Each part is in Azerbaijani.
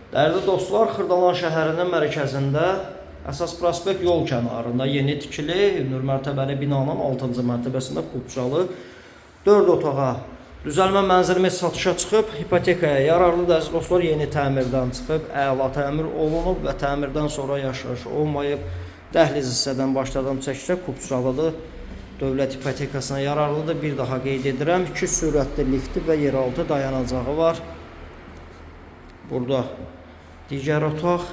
Dəyərli dostlar, Xırdalan şəhərinin mərkəzində əsas prospekt yol kənarında yeni tikili hündür mərtəbəli binanın 6-cı mərtəbəsində kupçalı 4 otağa düzəlmə mənzilimiz satışa çıxıb, ipotekaya yararlıdır əziz dostlar, yeni təmirdən çıxıb, əla təmir olunub və təmirdən sonra yaşayış olmayıb. Dəhliz hissədən başladım çəkişə kupçalıdır. Dövlət ipotekasına yararlıdır. Bir daha qeyd edirəm, 2 sürətli lifti və yeraltı dayanacağı var. Burada digər otaq.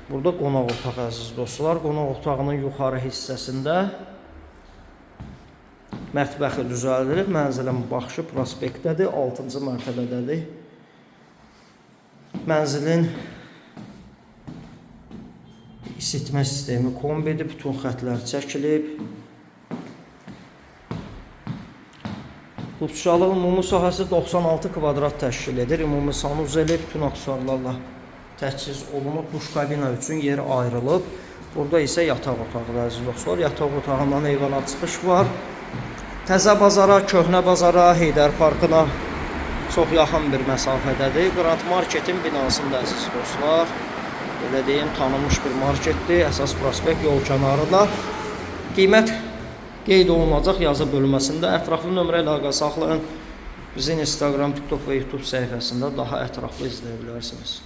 Burada qonaq otağı əziz dostlar. Qonaq otağının yuxarı hissəsində mətbəxi düzəldilib. Mənzilin baxışı prospektdədir, 6-cı mərtəbədədir. Mənzilin isitmə sistemi kombidir, bütün xətlər çəkilib. Kupçalı ümumi sahəsi 96 kvadrat təşkil edir. Ümumi sanuzeli bütün aksesuarlarla təchiz olunub. Duş kabina üçün yer ayrılıb. Burada isə yataq otağıdır əziz dostlar. Yataq otağından eyvana çıxış var. Təzə bazara, Köhnə bazara, Heydər Parkına çox yaxın bir məsafədədir. Grand Marketin binasında əziz dostlar. Belə deyim, tanınmış bir marketdir. Əsas prospekt yol kənarında. Qiymət qeyd olunacaq yazı bölməsində. Ətraflı nömrə ilə əlaqə saxlayın. Bizim Instagram, TikTok və YouTube səhifəsində daha ətraflı izləyə bilərsiniz.